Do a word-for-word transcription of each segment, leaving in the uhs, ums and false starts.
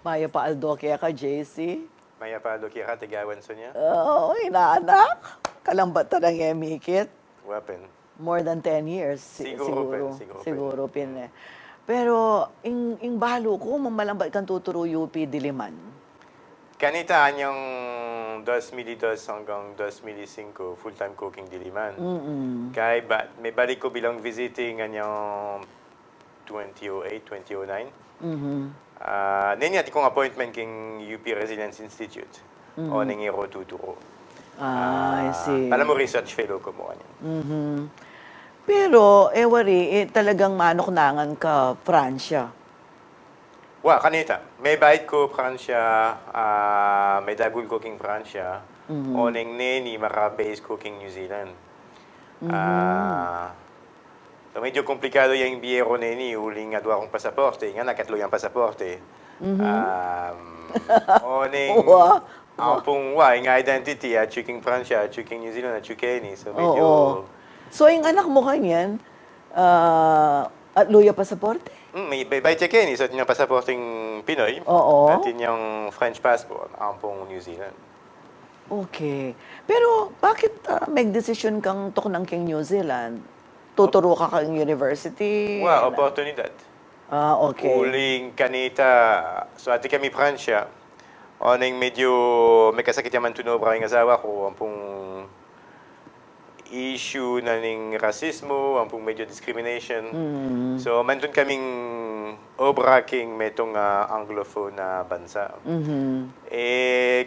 Mayap a aldo keka, J C. Mayap a aldo keka, Tigawan Sonia. Oo, inaanak. Kalambat ta nang emikit. Wa pin. More than ten years, si-, siguru, siguru pin, siguru pin. Siguru pin, eh. Pero, ing, ing balu ku, mamalambat kang tuturu U P Diliman. Kanita anyang dos mil y dos anggang dos mil y singko, full time ku king Diliman. Mm-mm. Kaybat, mebalik ku bilang visiting anyang twenty oh eight, twenty oh nine. Mhm. Ah, neni atin kung appointment king U P Resilience Institute. Mhm. O neng iro tuturu. Ah, I see. Balamu research fellow ku mu kanyan. Mhm. Pero, e wari, e, talagang manuknangan ka Pransya? Wa, kanita. Mebait ku Pransya, ah, medagul ku king Pransya. Mhm. O neng neni, mara-base ku king New Zealand. Mhm. Ah, So, medyo komplikadu yang bie ku neni, uling adwa kung pasaporte, ing anak atlu yang pasaporte. Mhm. Um, o neng, wa, wa. Ampong wa, ing identity, atyu king Pransya, atyu king New Zealand, atyu keni. So, medyo. Oo. So, ing anak mu kanyan, ah, atlu ya pasaporte? Mm, may, may, may keni, so, atin yang pasaporteng Pinoy, oo, atin yang French passport, ampong New Zealand. Okay. Pero bakit, ah, megdesisyon kang tuknang king New Zealand? Tuturu ka king university? Wa, oportunidad. Ah, okay. Uling kanita, so, ati kami Pransya, o neng medyo mekasakit ya mantun obra ing asawa ku, ampong issue na ning rasismu, ampong medyo discrimination. Mm. So, mantun kaming obra king metung a Anglophone a bansa. Mhm. E,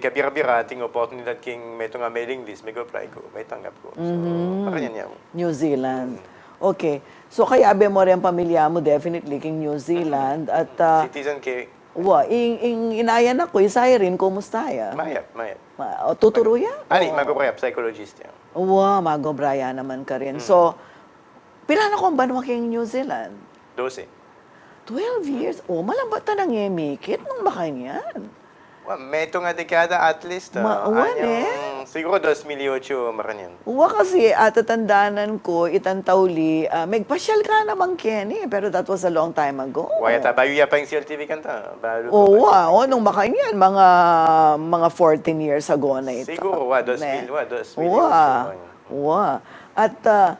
kabira-bira ating oportunidad king metung a mailing list, meg-apply ku, metanggap ku. So, mhm, makanyan ya mu. New Zealand. Mm. Okay. So, kayabe mu ring pamilya mu definitely king New Zealand. Mm. At, ah, citizen ke. Wa, ing, ing inayanak ku, i Siren, kumusta ya? Mayap, mayap. Ma-, o, tuturu ya? Ani, o, mag-obra ya, psychologist ya. Wa, mag-obra ya naman karin. Mm. So, pira na kang banua king New Zealand? Dose. Twelve years? O, malambat ta nang emikit nung makanyan. Wa, metung a dekada at least, ah. Ma-, wa, anyang, ne? Siguro dos mil y ocho, makanyan. Wa, kasi atatandanan ku, itang tauli, ah, megpasyal ka naman keni, pero that was a long time ago. Wa, yata, bayu ya pa ing C L T V kanta, balu pa. O, wa, o, nung makanyan, mga, mga fourteen years ago na ita. Siguro, wa, dos mil, ne? Wa, dos mil y ocho, wa, makanyan. Wa. At, ah,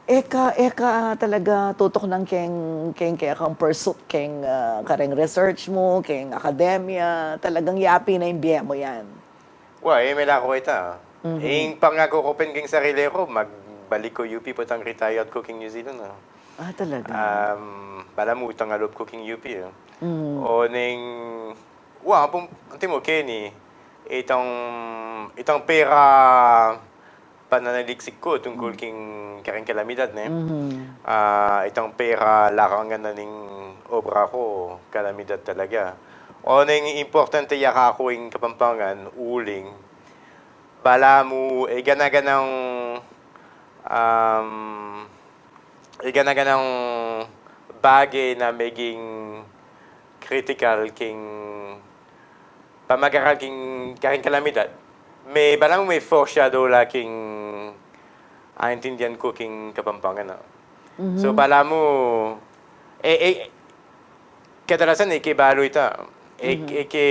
e ka, e ka talaga tutuknang keng, keng, keng kekang pursuit, keng, ah, kareng research mu, keng akademya, talagang yapi na ing bie mu yan. Wa, e, mela ku ita. Mhm. Ing pangaku ku pin king sarili ku, magbalik ku U P potang retired ku king New Zealand, ah. Ah, talaga? Um, balamu utang a lub ku king U P, ah. Mm. O neng, wa, ampong, antimo keni, itang, itang pera pananaliksik ku tungkul, mm, king kareng kalamidad, ne? Mhm. Ah, itang pera lakangan na ning obra ku, kalamidad talaga. O neng importante ya kaku ing Kapampangan, uling balamu, e, gana-ganang, um, e, gana-ganang bage na meging critical king pamag-aral king kareng kalamidad. Me, balamu me-foreshadow la king aintindian ku king Kapampangan, ah. Mhm. So, balamu, e, e, kadalasan e ke balu ita. E, mhm, e ke,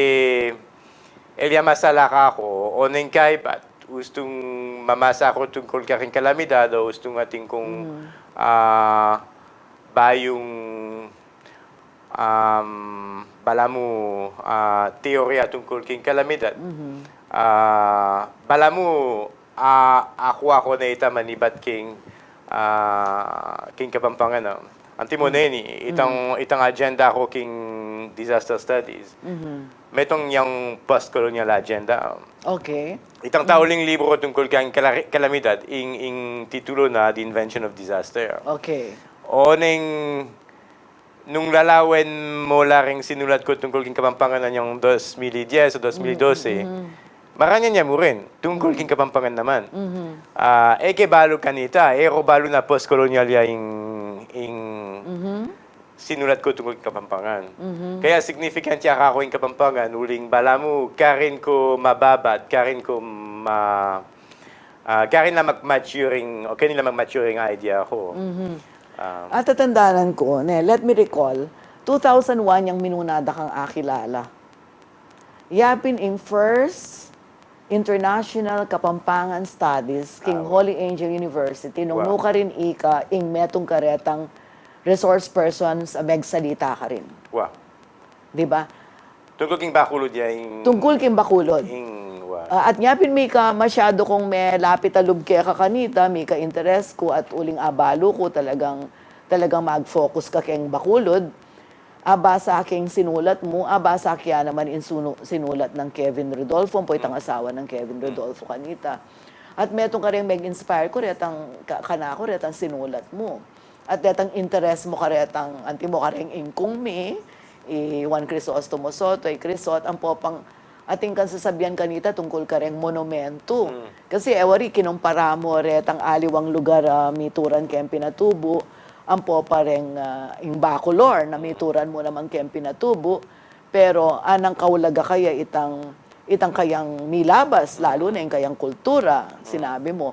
e, e masa la kaku, o neng kaybat, ustung mamasa ku tungkul kareng kalamidad, o ustung atin kung, mhm, ah, bayung, um, balamu, ah, teorya tungkul king kalamidad. Mhm. Ah, balamu, ah, aku, aku na ita manibat king, ah, king Kapampangan, ah. Antimo, mm, neni, itang, mm, itang agenda ku king disaster studies. Mhm. Metung yang post-colonial agenda. Okay. Itang, mm, tauling libro tungkul king kala-, kalamidad, ing, ing titulo na The Invention of Disaster. Okay. O neng nung lalawen mu la ring sinulat ku tungkul king Kapampangan anyang dos mil dies o dos mil dose, mhm, mhm, makanyan ya mu rin, tungkul, mhm, king Kapampangan naman. Mhm. Ah, e ke balu kanita, e ku balu na post-colonial ya ing, ing, mhm, sinulat ku tungkul king Kapampangan. Mhm. Kaya significant ya kaku ing Kapampangan, uling balamu karin ku mababat, karin ku ma-, ah, karin la mag-maturing, o karin la mag-maturing idea ku. Mhm. Um, atatandanan ku, ne, let me recall, two thousand one yang minuna da kang akilala. Ya pin ing first international Kapampangan studies king Holy Angel University, nung nukarin ika ing metung karetang resource persons a megsalita karin. Wa. Di ba? Tungkul king bakulud ya ing... Tungkul king bakulud. Ing, wa. Ah, at nya pin mika masyadu kung melapit a lub keka kanita, mika interes ku at uling abalu ku talagang, talagang mag-focus ka keng bakulud. Abasa king sinulat mu, abasa ke ya naman ing sunu-, sinulat nang Kevin Rodolfo, ampo itang asawa nang Kevin Rodolfo kanita. At metung kareng meg-inspire ku retang, ka-, kanaku retang sinulat mu. At detang interes mu karetang, antimo kareng ingkung mi, i Juan Crisostomo Soto, i Crisot, ampo pang atin kang sasabian kanita tungkul kareng monumentu. Kasi e wari kinumpara mu retang aliwang lugar a mituran keng Pinatubo, ampo pa reng, ah, ing Bacolor na mituran mu naman keng Pinatubo, pero anang kaulaga kaya itang, itang kayang milabas, lalu na ing kayang kultura, sinabi mu.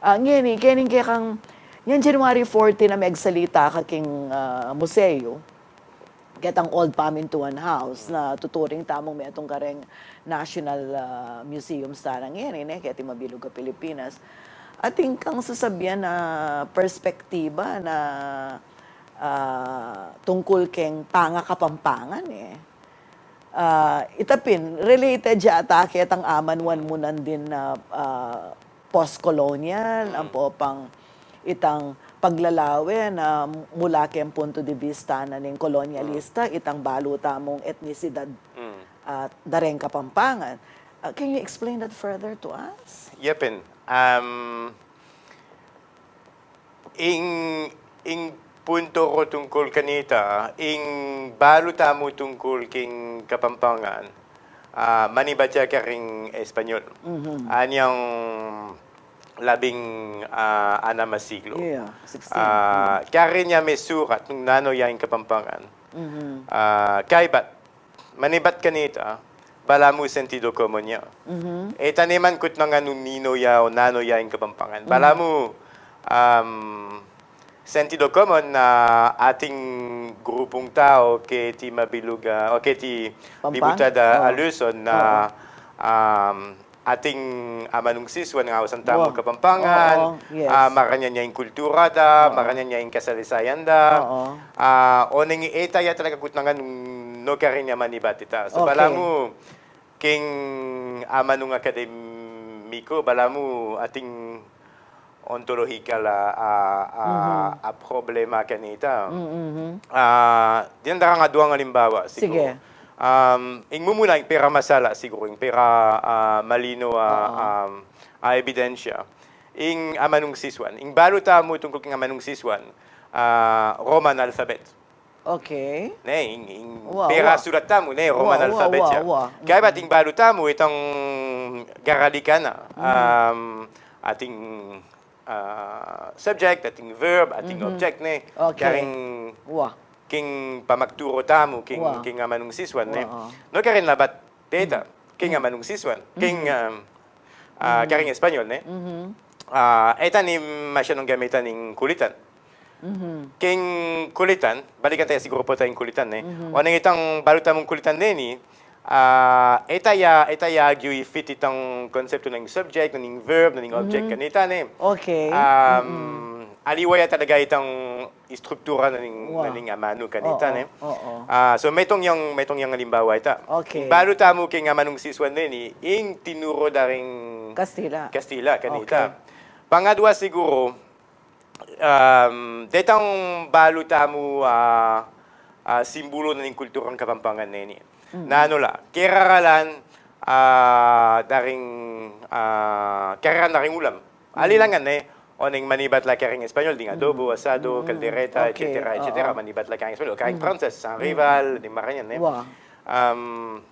Ah, ngeni, kening kekang, yang January fourteen a megsalita ka king, ah, museo, ketang Old Pamintuan House na tuturing tamung metung kareng National, ah, Museum sana ngeni, ne, keti mabilug a Pilipinas. Atin kang sasabian na perspektiba na, ah, tungkul keng pangakapampangan, e. Ah, ita pin, related ya ata ketang amanuan mu nandin na, ah, post-colonial, ampo pang itang paglalawe na mula keng punto de vista na ning kolonyalista, itang balu tamung etnisidad at dareng Kapampangan. Ah, can you explain that further to us? Yepin. Um, Ing, ing punto ku tungkul kanita, ing balu tamu tungkul king Kapampangan, ah, manibat ya karing Espanyol. Anyang labing, ah, anam a siglo. Yeah, sixteen. Ah, karin ya mesurat nung nanu ya ing Kapampangan. Ah, kaybat, manibat kanita, balamu sentido común ya. E ta ne man kutnan nung ninu ya o nanu ya ing Kapampangan. Balamu, um, sentido común na ating grupung tau keti mabilug a, o keti libutad a Luzon na, um, ating amanung sisuan a ausan tamu Kapampangan, ah, makanyan ya ing kultura da, makanyan ya ing kasalisayan da. Ah, oneng e ta ya talaga kutnan nung nu karin ya manibat ita. So, balamu, king amanung akademiku, balamu ating ontologikal a, a, a, a problema kanita. Ah, dinan da kang aduang alimbawa, siguru. Sige. Um, ing mumuna, ing pira masala, siguru, ing pira, ah, malino a, um, a ebidensya. Ing amanung sisuan. Ing balu tamu tungkul king amanung sisuan, ah, Roman alphabet. Okay. Ne, ing, ing pira sulat tamu, ne, Roman alphabet ya. Kaybat ing balu tamu, itang garalikan na. Um, ating, ah, subject, ating verb, ating object, ne. Okay. Karing king pamagturu tamu, king, king amanung sisuan, ne. Nu karin labat deta, king amanung sisuan, king, um, ah, karing Espanyol, ne. Ah, e ta ne masyanung gamitan ing kulitan. King kulitan, balikan ta ya siguru pu ta ing kulitan, ne. Oneng itang balu tamung kulitan neni, ah, e ta ya, e ta ya agyuy i-fit itang konseptu na ning subject, na ning verb, na ning object kanita, ne. Okay. Um, aliwa ya talaga itang istruktura na ning, na ning amanu kanita, ne. Ah, so, metung yang, metung yang alimbawa ita. Okay. Ing balu tamu king amanung sisuan neni, ing tinuru da ring Kastila. Kastila kanita. Okay. Pangadua siguru, um, detang balu tamu, ah, ah, simbulu na ning kulturang Kapampangan neni. Nanu la, keraralan, ah, da ring, ah, keraralan da ring ulam. Alilangan, ne, oneng manibat la karing Espanyol, ding adobo, asado, caldereta, okay, etcetera, etcetera. Manibat la karing Espanyol, karing Pranses, sang rival, ding makanyan, ne. Um,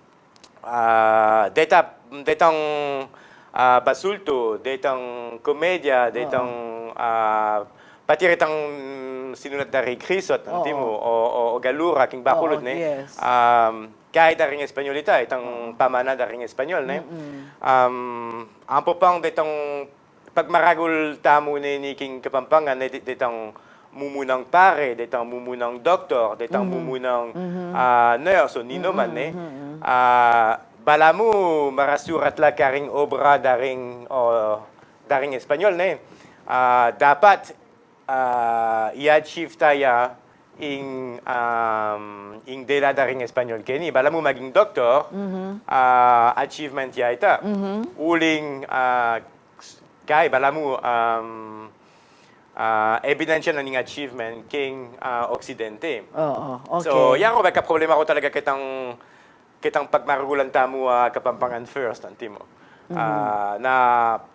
ah, deta, detang, ah, basulto, detang komedia, detang, ah, pati retang sinulat da ri Crisot, antimo, o, o, o Gallura, king bakulud, ne. Yes. Um, kaya da ring Espanyol ita, itang pamana da ring Espanyol, ne. Um, ampo pang detang pagmaragul tamu neni king Kapampangan, ne, de-, detang mumunang pare, detang mumunang doktor, detang mumunang, ah, nurse, o nino man, ne. Ah, Balamu marasurat la karing obra daring, o, daring Espanyol, ne? Ah, dapat, ah, i-achieve ta ya ing, um, ing dela daring Espanyol keni. Balamu maging doktor, ah, achievement ya ita. Uling, ah, kaya balamu, um, ah, ebidensya na ning achievement king, ah, Oksidente. Oo, okay. So, ya ko, makaproblema ko talaga kitang, kitang pagmarugulan tamu, ah, Kapampangan first, antimo. Ah, na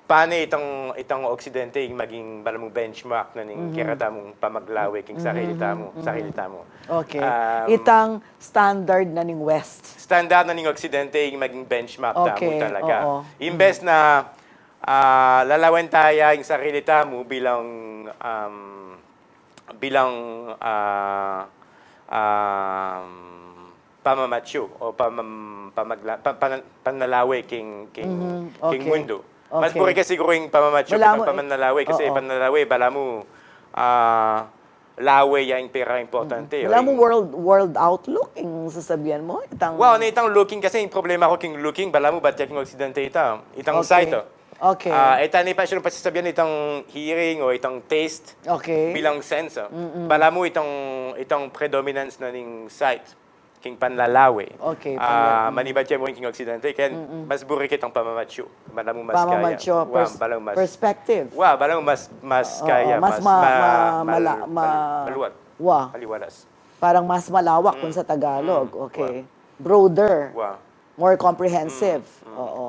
pane itang, itang Oksidente ing maging balamu benchmark na ning keratamung pamaglawe king sarili tamu, sarili tamu. Okay. Um, itang standard na ning West. Standard na ning Oksidente ing maging benchmark tamu talaga. Okay, oo. Imbes na, ah, lalawen ta ya ing sarili tamu bilang, um, bilang, ah, um, pamamatyu o pamam-, pamagla-, pa-, pan-, panlalawe king, king, king mundu. Mas buri ka siguru ing pamamatyu kitang panlalawe kasi panlalawe, balamu, ah, lawe ya ing pera importante, o. Balamu ing world, world outlook ing sasabian mu? Itang... Wow, na itang looking kasi ing problema ko king looking, balamu bat ya king Oksidente ita, itang sight, o. Okay. Ah, ita ne pa siya pasasabian itang hearing o itang taste bilang sense, o. Balamu itang, itang predominance na ning sight king panlalawe. Okay, ah, panla-, manibat ya mu king Oksidente, ken mas buri kitang pamamatyu. Balamu mas kaya. Pamamatyu, wa, pers-, balamu mas perspective. Wa, balamu mas, mas kaya, mas ma-, ma-, mala-, ma-, mal-, maluwag. Wa. Maliwalas. Parang mas malawak kung sa Tagalog. Mm, okay. Wa. Broader. Wa. More comprehensive. Mm, mm. Oo.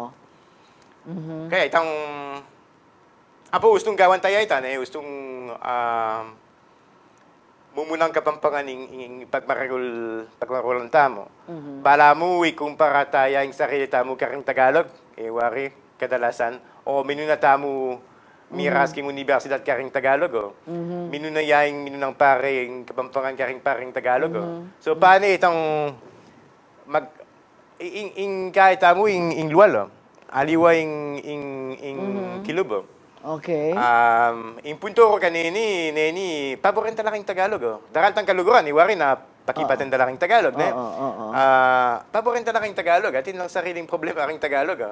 Kaya itang, apo, ustung gawan ta ya ita, ne, ustung, ah, mumunang Kapampangan ing, ing, ing pagmaragul, pagmarugulan tamu. Balamu ikumpara ta ya ing sarili tamu karing Tagalog, e, wari, kadalasan, o minuna tamu miras king universidad karing Tagalog, o. Minuna ya ing minunang pare ing Kapampangan karing pareng Tagalog, o. So, pane itang mag-, ing, ing kaya tamu ing, ing lual, o. Aliwa ing, ing, ing kilub, o. Okay. Um, ing punto ko kanini, neni, paboren ta la king Tagalog, o. Daran tang kaluguran, iwari na pakipatan ta la king Tagalog, ne? Oo, oo. Ah, paboren ta la king Tagalog, atin lang sariling problema king Tagalog, o.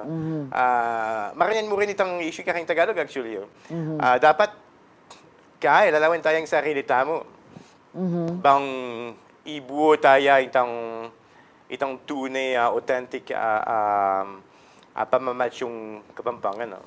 Ah, maranyan mu rin itang issue karing Tagalog, actually, o. Ah, dapat, kaya, lalawen ta ya ing sarili tamu. Bang ibuo ta ya itang, itang tune, ah, authentic, ah, um, ah, pamamatyung Kapampangan, no?